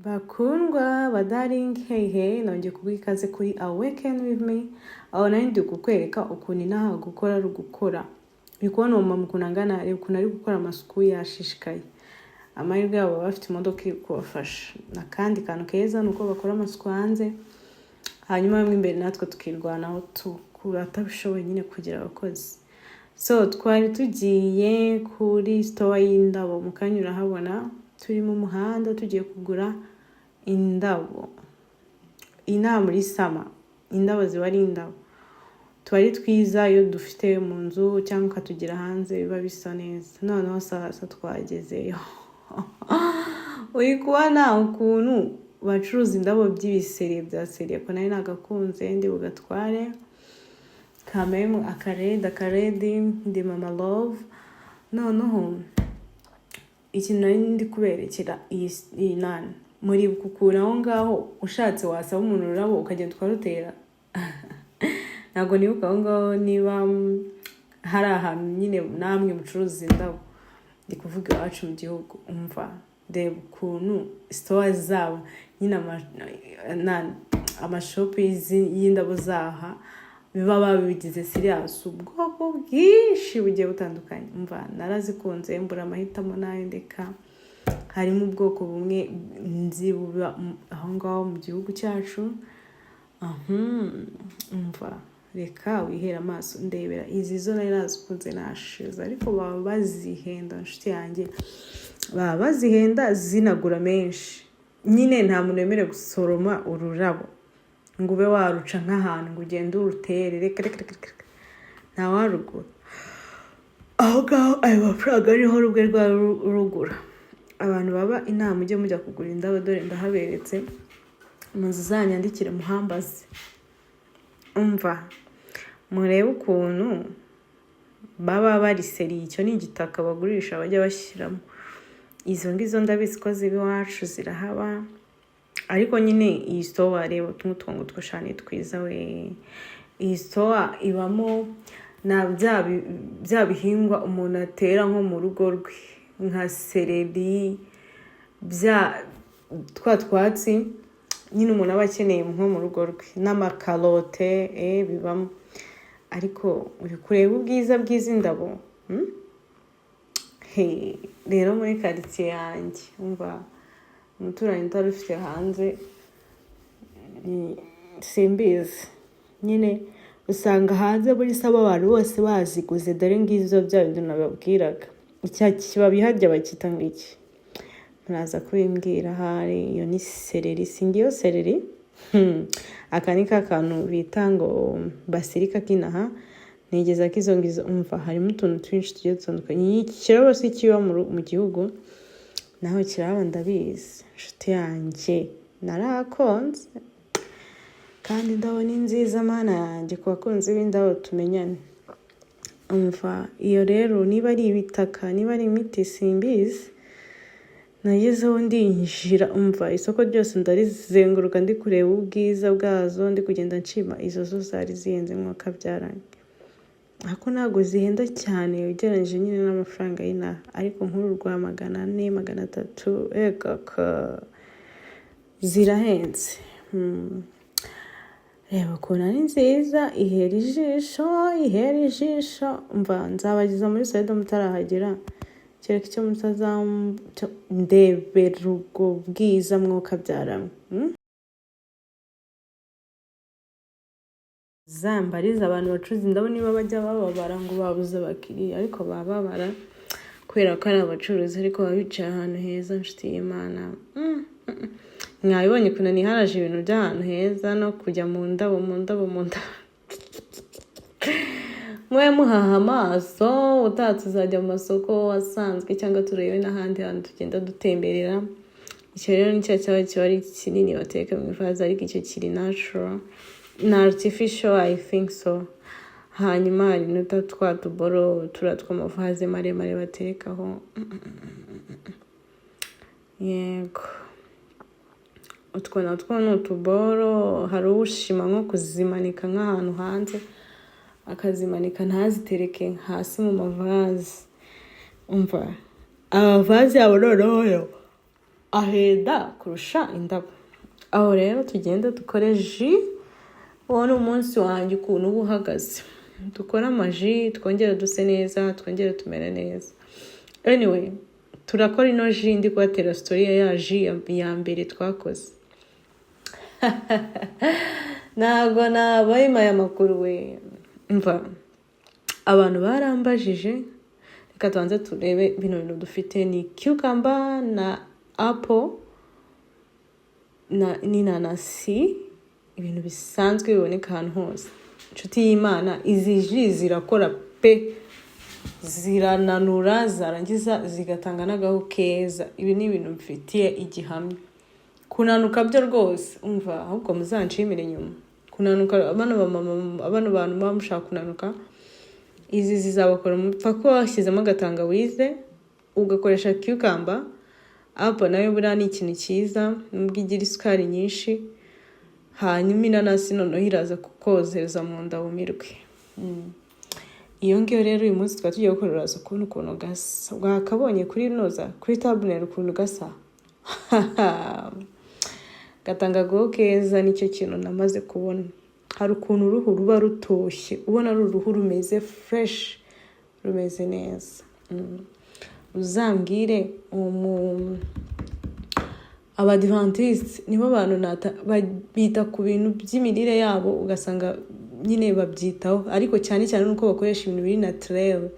Bakundwa ba darling, hey hey, nongeye kuguha ikaze kuri Awaken with me, aho nari ndi kukwereka ukuntu inaha gukora ari ugukora. Uri kubona uwo mama ukuntu angana, reba ukuntu ari gukora amasuku yashishikaye. Amahirwe yabo, baba bafite imodoka iri kubafasha. Akandi kantu keza ni uko bakora amasuku hanze, hanyuma mo imbere natwe tukirwanaho ku batabishoboye nyine kugira abakozi. So twari tugiye kuri store y'indabo, mu kanya urahabona turi mu muhanda tugiye kugura indabo. Inaha muri summer indabo ziba ari indabo, tuba ari twiza iyo dufite mu nzu cyangwa ukatugira hanze, biba bisa neza. Noneho sasa twagezeyo, uri kubona ukuntu bacuruza indabo by'ibiseri bya sérieux, ko nari nagakunze ndi bugatware kamemu akaredi akaredi, ndi mama love. Noneho ikintu nari ndi kuberekera, iyi nani, muri ukuntu aho ngaho ushatse wasaba umuntu ururabo ukagenda ukarutera. Ntabwo nibuka aho ngaho niba hari ahantu nyine namwe mucuruza indabo, ndi kuvuga iwacu mu gihugu. Umva, reba ukuntu store zabo nyine, amashop y'indabo zaha biba babigize serious, ubwoko bwinshi bugiye butandukanye. Umva, narazikunze mbura amahitamo nayo ndeka. Harimo ubwoko bumwe nzi buba aho ngaho mu gihugu cyacu. Umva, reka wihere amaso, ndebera izi zo nari nazikunze nashize, ariko baba bazihenda, inshuti yanjye, baba bazihenda, zinagura menshi nyine. Nta muntu wemerewe gusoroma ururabo ngo ube waruca nk'ahantu ngo ugende urutere, reka reka reka reka, ntawarugura aho ngaho. Ayo mafaranga ariho rubwe rwa rugura. Abantu baba inama, mujye mujya kugura indabo, dore ndahaberetse, muzanyandikire muhambaze. Umva, murebe ukuntu baba bari sérieux. Icyo ni igitaka bagurisha, bajya bashyiramo. Izo ngizo ndabizi ko ziba iwacu, zirahaba. Ariko nyine iyi store, reba utu tungo tw'ushani twiza we. Iyi store ibamo na bya bihingwa umuntu atera nko mu rugo rwe, nka céleri, bya twa twatsi nyine umuntu aba akeneye nko mu rugo rwe, n'amakarote bibamo. Ariko uri kureba ubwiza bw'izi ndabo, Hey, rero muri karitsiye yanjye, umva, umuturanyi utari ufite hanze simbizi nyine, usanga hanze muri summer abantu bose baziguze. Dore ngizo bya bindi nababwiraga, icya kibabi harya bakita ngo iki? Muraza kubimbwira. Ahari iyo ni céleri, si ngiyo céleri? Aka ni ka kantu bita ngo basilica k'inaha, nigeza ko izo ngizo. Umva, harimo utuntu twinshi tugiye dutandukanye. Iki kirabo si kiba mu gihugu, naho kiraba, ndabizi, inshuti yanjye, narakonze. Kandi indabo ni nziza, mana yanjye, ku bakunzi b'indabo tumenyane. Umva, iyo rero niba ari ibitaka, niba ari imiti, simbizi. Nagezeho ndinjira, umva, isoko ryose ndarizenguruka ndi kureba ubwiza bwazo, ndi kugenda nshima. Izo zo zari zihenze nk'uwakabyaranye, ariko ntabwo zihenda cyane ugereranyije nyine n'amafaranga y'inaha. Ariko nk'uru rwa 400, 300, egaka, zirahenze. Reba ukuntu ari nziza, ihera ijisho, ihera ijisho. Mva, nzabageza muri Suwede mutarahagera, kereka icyo ndebera ubwo bwiza mwuka. Zambariza abantu bacuruza indabo niba bajya bababara ngo babuze abakiriya. Ariko baba babara kubera ko ari abacuruzi, ariko baba bicaye ahantu heza, inshuti y'Imana. Mwabibonye ukuntu niharaje ibintu by'ahantu heza no kujya mu ndabo, mu ndabo, mu ndabo. Mube muhaha amaso, utaha tuzajya mu masoko asanzwe cyangwa turebe n'ahandi hantu tugenda dutemberera. Icyo rero ni cya cyaba kiba ari kinini bateka mu ivaze, ariko icyo kiri natural na artificial, I think so. Hanyuma hari n'uta twa tuboro turiya tw'amavaze maremare baterekaho. Yego, utwo natwo ni utuboro. Hari ushima nko kuzimanika nk'ahantu hanze, akazimanika ntazitereke hasi mu mavaze. Umva, amavaze yabo noneho yo Ahenda kurusha indabo. Aho rero tugenda dukore jus. Uwo ni umunsi wanjye ukuntu uba uhagaze. Dukore amajus, twongere duse neza, twongere tumere neza. Anyway, turakora ino jus. Ndi kubatera story ya jus ya mbere twakoze. Ntabwo nabayimaye amakuru we. Mva, abantu barambajije. Reka tubanze turebe bino bintu dufite. Ni cucumber na apple na n'inanasi, ibintu bisanzwe biboneka ahantu hose. Inshuti y'Imana, izi jus zirakora pe. Zirananura, zarangiza zigatanga n'agahu keza. Ibi ni ibintu bifitiye igihamya. Kunanuka byo rwose, umva, ahubwo muzanshimire nyuma. Kunanuka, bano bamama, bano bantu muba mushaka kunanuka, izi zizabakora. Mupfa kuba washyizemo agatangawize, ugakoresha cucumber, apple nayo buriya ni ikintu cyiza nubwo igira isukari nyinshi. Hanyuma inanasi noneho iraza kukozereza mu nda wumirwe. Iyo ngiyo rero uyu munsi twaba tugiye gukora. Uraza kubona ukuntu gasa. Wakabonye kuri noza, kuri thumbnail, ukuntu gasa, gatanga agahu keza. Nicyo kintu namaze kubona. Hari ukuntu uruhu ruba rutoshye, ubona ari uruhu rumeze fresh, rumeze neza. Uzambwire, Abadivantisite nibo bantu bita ku bintu by'imirire yabo, ugasanga nyine babyitaho, ariko cyane cyane nuko bakoresha ibintu biri naturel.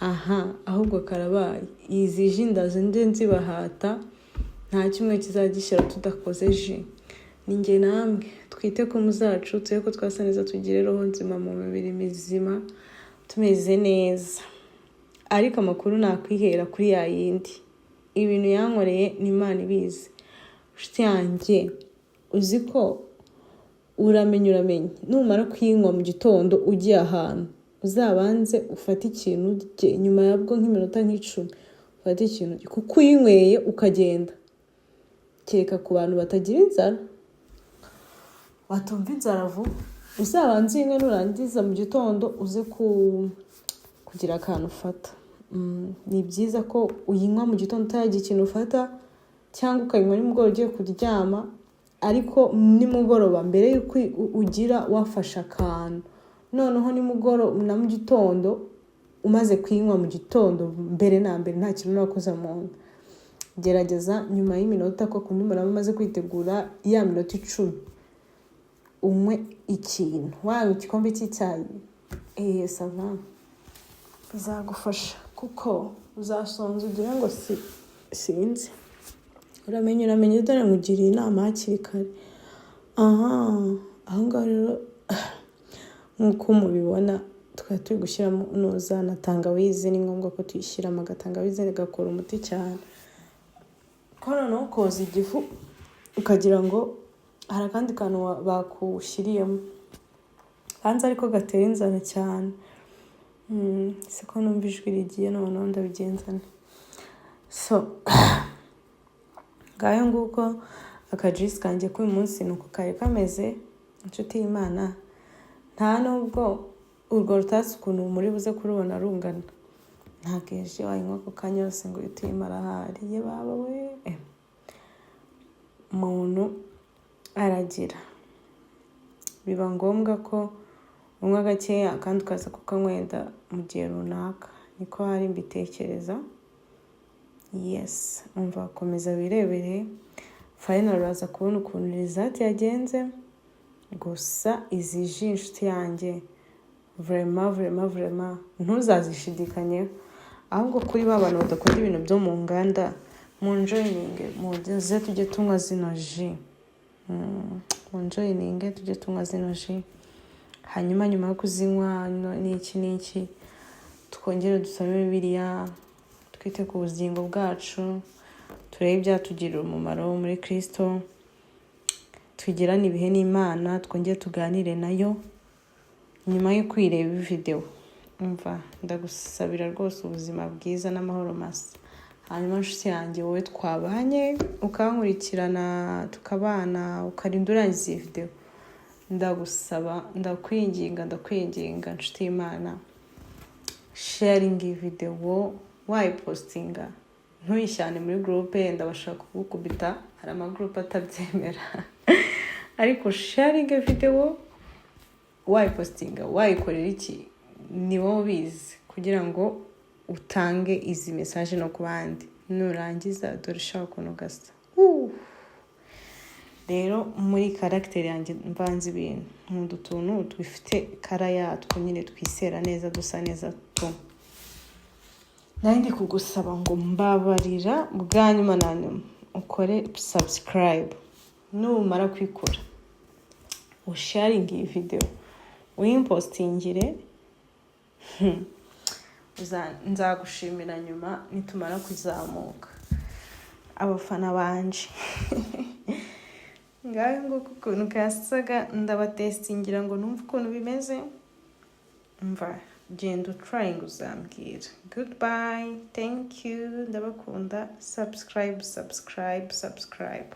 Aha ahubwo karabaye. Izi jus ndazo nde nzibahata. Nta kimwe kizagishyira tudakoze jus. Ni njye namwe twite ku zacu, turebe ko twasa neza, tugire roho nzima mu mibiri mizima, tumeze neza. Ariko amakuru nakwihera kuri ya yindi, ibintu yankoreye ni Imana ibizi. Inshuti yanjye, uzi ko uramenya, uramenya, numara kuyinywa mu gitondo ugiye ahantu, uzabanze ufate ikintu urye nyuma yabwo nk'iminota nk'icumi, ufate ikintu urye, kuko uyinyweye ukagenda, kereka ku bantu batagira inzara, batumva inzara vuba, uzabanze uyinywe, nurangiza mu gitondo uze kugira akantu ufata. Ni byiza ko uyinywa mu gitondo utaragira ikintu ufata, cyangwa ukayinywa nimugoroba ugiye kuryama, ariko nimugoroba mbere y'uko ugira wafashe akantu. Noneho nimugoroba na mu gitondo, umaze kuyinywa mu gitondo, mbere na mbere nta kintu urakoza mu nda, gerageza nyuma y'iminota, ko kundi umuntu aba amaze kwitegura, ya minota 10, unywe ikintu, wanywa igikombe cy'icyayi, eee, ça va, bizagufasha, kuko uzasonza ugira ngo si sinzi. Uramenye, uramenye, dore nkugiriye inama hakiri kare. Aha aho ngaho rero, nk'uko mubibona, twari turi gushyiramo noza na tangawizi. Ni ngombwa ko tuyishyiramo. Agatangawizi gakora umuti cyane, ko noneho koza igifu ukagira ngo hari akandi kantu bakushyiriyemo hanze, ariko gatera inzara cyane. Siko numva ijwi rigiye, noneho ndabigenza nte? So ngayo nguko, akajuice kanjye k'uyu munsi ni uko kari kameze. Inshuti y'Imana, nta nubwo urwo rutasi ukuntu muri buze kurubona rungana, ntabwo ejo wayinywa ako kanya yose ngo uhite uyimara. Ahari ye baba we, umuntu aragira, biba ngombwa ko unywa gakeya kandi ukaza kukanywa wenda mu gihe runaka. Niko hari mbitekereza. Yes, umva, komeza wirebere final, uraza kubona ukuntu result yagenze. Gusa izi jus, inshuti yanjye, vraiment, vraiment, vraiment, ntuzazishidikanyeho. Ahubwo kuri ba bantu badakunda ibintu byo mu nganda, munjoininge, muze tujye tunywa zino jus. Munjoininge tujye tunywa zino jus. Hanyuma nyuma yo kuzinywa n'iki n'iki, twongere dusome Bibiliya, twite ku bugingo bwacu, turebe ibyatugirira umumaro muri Kirisito, tugirane ibihe n'Imana, twongere tuganire nayo nyuma yo kwireba videwo. Umva, ndagusabira rwose ubuzima bwiza n'amahoro masa. Hanyuma nshuti yanjye, wowe twabanye, ukankurikirana, tukabana, ukarinda urangiza iyi videwo, ndagusaba, ndakwinginga, ndakwinginga, nshuti y'Imana, sharinga iyi videwo, wayipostinga. Ntuyishyane muri groupe, ndabashaka kugukubita. Hari amagroupe atabyemera, ariko sharinge videwo, wayipostinga, wayikorera iki, ni wowe ubizi, kugira ngo utange izi message no ku bandi. Nurangiza, dore ushaka ukuntu gasa. Rero muri caractère yanjye mvanze ibintu, nkunda utuntu twifite color yatwo nyine, twisera neza, dusa neza tu. Nari ndi kugusaba ngo mbabarira bwa nyuma na nyuma ukore subscribe. Numara kwikora, usharinge iyi videwo, uyimpostingire. Nzagushimira nyuma nitumara kuzamuka, abafana banje. Ngaho nguko ukuntu kasaga. Ndabatestingira ngo numve ukuntu bimeze. Mva genda utryinga, uzambwira. Goodbye, thank you, ndabakunda. Subscribe, subscribe, subscribe.